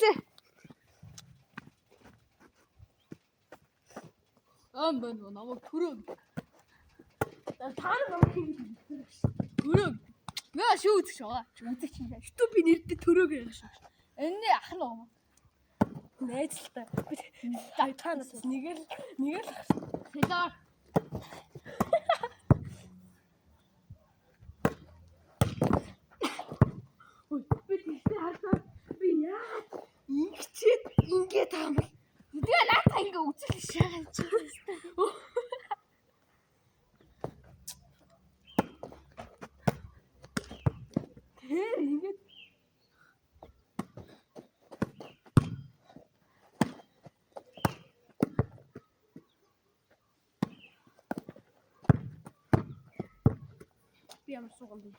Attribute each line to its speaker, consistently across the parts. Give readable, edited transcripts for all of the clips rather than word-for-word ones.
Speaker 1: Эхэллээ.
Speaker 2: Ам байна уу? Намайг төрөө.
Speaker 1: Та нар намайг хин
Speaker 2: Төрөө. Яа шүү үзэж байгаа.
Speaker 1: үзэж чинь. Штү би нэрдээ төрөөг яах шүү.
Speaker 2: Энэ ах нь уу?
Speaker 1: Найзалтай. Та та надаас нэг л
Speaker 2: Хэлээ.
Speaker 1: Ой, би тэгтээ харсаар би яагаад ингэчээд ингээд байгаа юм бэ?
Speaker 2: Тэгээ наацаа ингээ үзэл шаагаад чи.
Speaker 1: Тэр ингээд би ямар сууган бэ?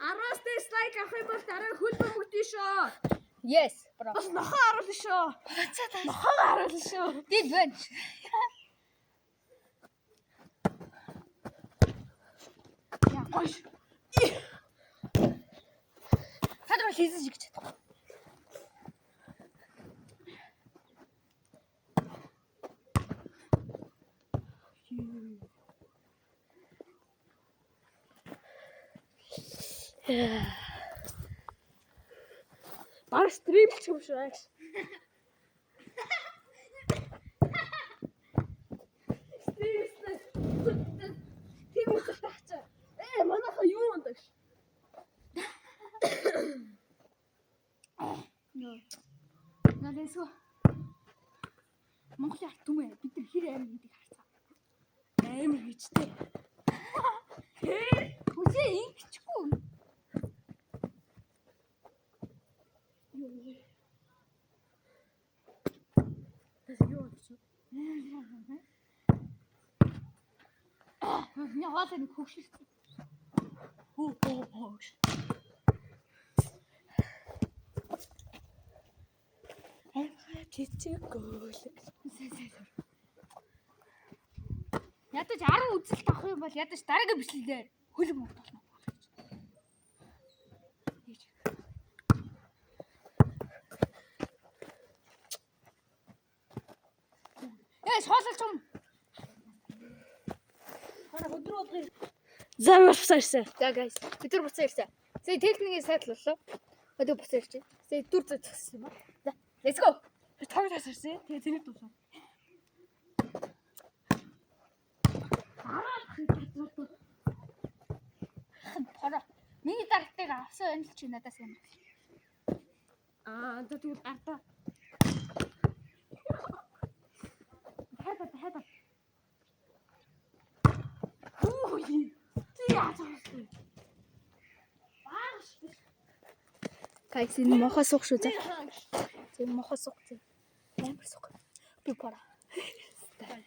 Speaker 1: Араас дэс лайк авах юм бол дараа хөл бөмбөгдөн шүү.
Speaker 2: Yes, bro.
Speaker 1: Бас нохоо харуулна шүү. Нохоо харуулна шүү.
Speaker 2: Дид байна.
Speaker 1: Яа гоё шүү.
Speaker 2: Та нар хийсэн шиг чадахгүй.
Speaker 1: Баг stream лчих юм шүү агш. Stream лсэн. Тийм үзэлт авчаа. Э манайха юу юм дагш.
Speaker 2: На лесо. Монголын ард түмээ бид нар хэр амин гэдгийг харцгаа.
Speaker 1: Амар хийжтэй.
Speaker 2: Хүсээ ингэчихгүй.
Speaker 1: Юу вэ? Тэс юу болчих вэ?
Speaker 2: Миний хоолой нэг хөгшөрсөн.
Speaker 1: Хөө хөө хөө. Амар чичээгөөл.
Speaker 2: Ядаж 10 үзэлт авах юм бол ядаж дараагийн бичлэгээр хөлөг мөнгө болно. Э шоололч юм.
Speaker 1: Манай өдөр болгон За буцаа ирсэн.
Speaker 2: За guys, бид нар буцаа ирсэн. За техникийн сайдл боллоо. Одоо буцаа ирчих. За дүр зөө зогссон юм аа. За let's go.
Speaker 1: Би тог тас ирсэн. Тэгээ тэнийг дуусав.
Speaker 2: Пороо. Миний даргтыг авсан юм л чи надаас юм.
Speaker 1: Аа, за тэгвэл гартаа. Хайда хайда. Үу. Чи яаж авсан? Бааш.
Speaker 2: Guys, энэ мохоо суух шүү за. За энэ мохоо суух зэ. Амар суух. Би пороо.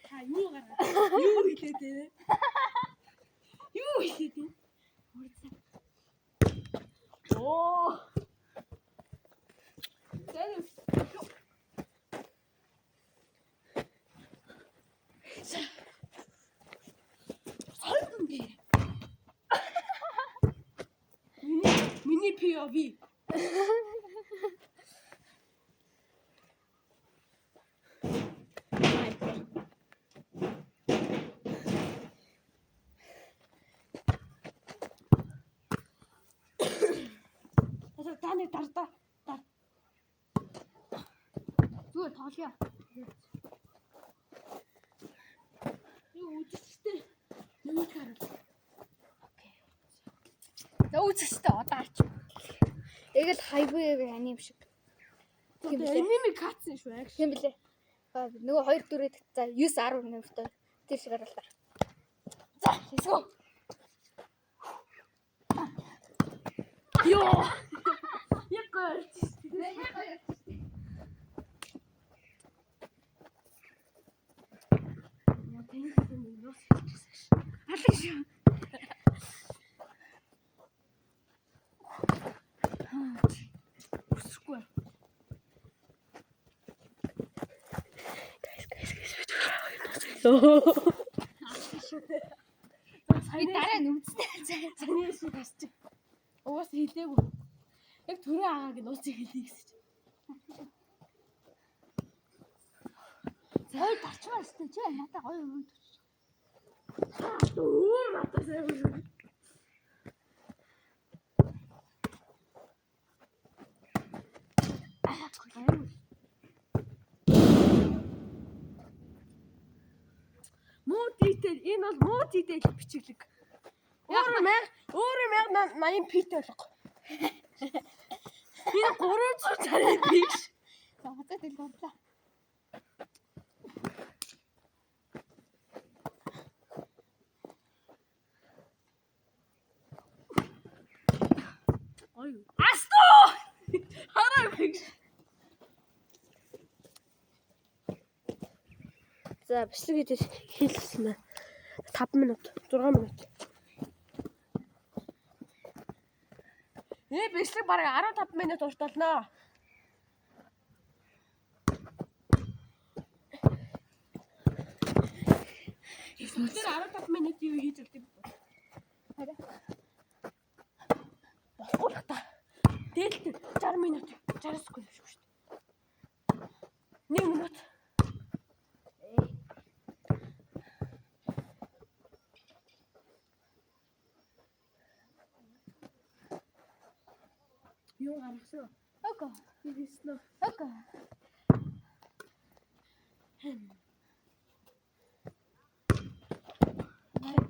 Speaker 1: Та юу гаргаа? Юу хэлээд вэ? Юу хэлээд вэ? Оо. Тэр Сойрон би. Миний POV. Та нэг дардаа. Дар.
Speaker 2: Зүгээр тоглоё.
Speaker 1: Юу үзэгчтэй. Юу харуул.
Speaker 2: Окей. За үзэгчтэй одоо арч. Яг л хайвей аним шиг. Тийм билээ.
Speaker 1: Аниме катсан шүү агш.
Speaker 2: Тийм билээ. Аа, Нөгөө 2 4-д за 9 10 нэмэртэй тэр шиг арал та. За, let's go.
Speaker 1: Йоо. Яг гоё. Яа тэнхсэн юм нус хийчихсэн ш.
Speaker 2: Алаг шүү.
Speaker 1: Өсөхгүй.
Speaker 2: Guys, guys, guys. Би дараа нь үзнэ. За.
Speaker 1: Саяны шиг харчих. Угаас хэлээгүй. Яг төрөө агааг нь ууцыг хэлье гэсэн чи.
Speaker 2: Гоё дарчмаар өстэй чи надаа гоё юм.
Speaker 1: Өөр надад сайн шүү. Муу дийтэл энэ бол муу дийтэл бичиглэг. Өөрөө 1080 пи-тэй болох. Энэ 360 биш.
Speaker 2: За буцаад ил бодлоо.
Speaker 1: Гоё. Астуу! Хараа биш. За бичлэг хийж хийлсэн байна. 5 минут, 6 минут. Бичлэг бараг 15 минут урт болно. Тэр 15 минут юу хийж болдог бэ? Болохгүй л та. Дээлт 60 минут, 60 секунд биш шүү дээ. 1 минут. Юу гаргасан уу?
Speaker 2: Окей.
Speaker 1: Юу хийсэн үү?
Speaker 2: Окей.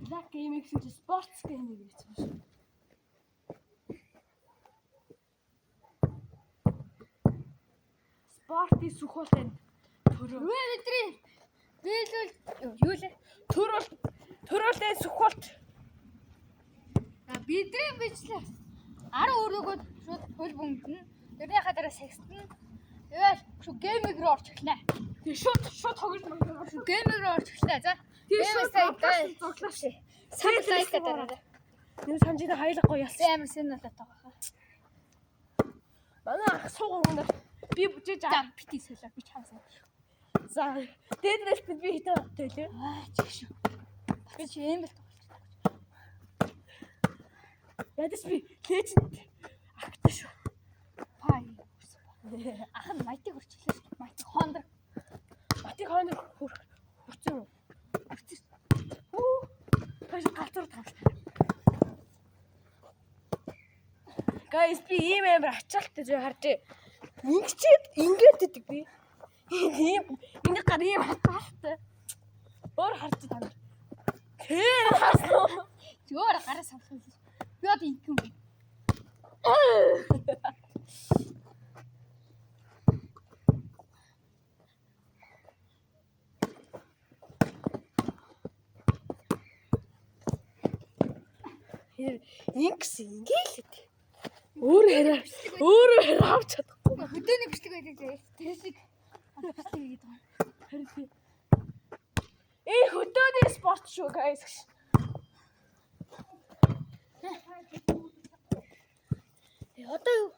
Speaker 1: Black Gaming гэсэн чинь Sports Gaming гэж байна шүү. Спортын сүхболын төрөө.
Speaker 2: Юу бидний биелүүл юу лээ?
Speaker 1: Төрөл төрөлийн сүхболт.
Speaker 2: За бидний бичлэг 10 өрөөгөөд шууд хөл бөмбөнө. Тэрнийхээ дараа сагсна. Тэгэл шүү гейминг руу орж эхэлнэ.
Speaker 1: Тэг шууд шууд тоглож магадгүй шүү.
Speaker 2: Гейминг руу орж эхэлнэ. За.
Speaker 1: Тэг шууд
Speaker 2: Гейминг
Speaker 1: зуглаа шээ.
Speaker 2: Сайн лайк дараарай.
Speaker 1: Нэг санжийн хайлахгүй
Speaker 2: Би
Speaker 1: ялсан.
Speaker 2: амар сэн болоод байгаа хаа.
Speaker 1: Манай ах суугаа өгнө. Би бүжиж
Speaker 2: За бити солио би чамсаа.
Speaker 1: За дээдрээс би хитэн оттой лээ.
Speaker 2: Аа чи шүү. Би чи юм л тоглож.
Speaker 1: Ядаж би леженд агтай шүү.
Speaker 2: Пай. Ах нь майтыг хүрчлээ шүү. Майтыг хондор
Speaker 1: Батыг хойно хүрцэн үү?
Speaker 2: хүрсэн.
Speaker 1: Хүү. Тэгэж галзуур тавш. Guys би ийм амар ачаалттай зүй харж. Ингэчээд ингээд идэг би. Ийм миний гар ийм хатаалтай. Өөр харж та нар. Тэр харсан уу?
Speaker 2: Зүгээр гараа савлах юм. Би одоо ингэх юм.
Speaker 1: Тэр ингэсэн ингээл идэг. Өөр хараа өөрөө хараа авч чадахгүй.
Speaker 2: Хөдөөний бичлэг байдаг заяа. Тэр шиг бичлэг хийгээд байгаа.
Speaker 1: Харин тий. Хөдөөний спорт шүү guys.
Speaker 2: Одоо юу?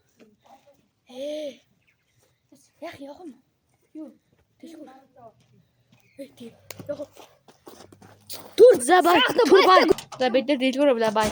Speaker 2: Яг явах юм.
Speaker 1: Юу? Дэлгүүр. Тий. Яг. Түр за бай. Түр бай. За бид нар дэлгүүр авлаа бай.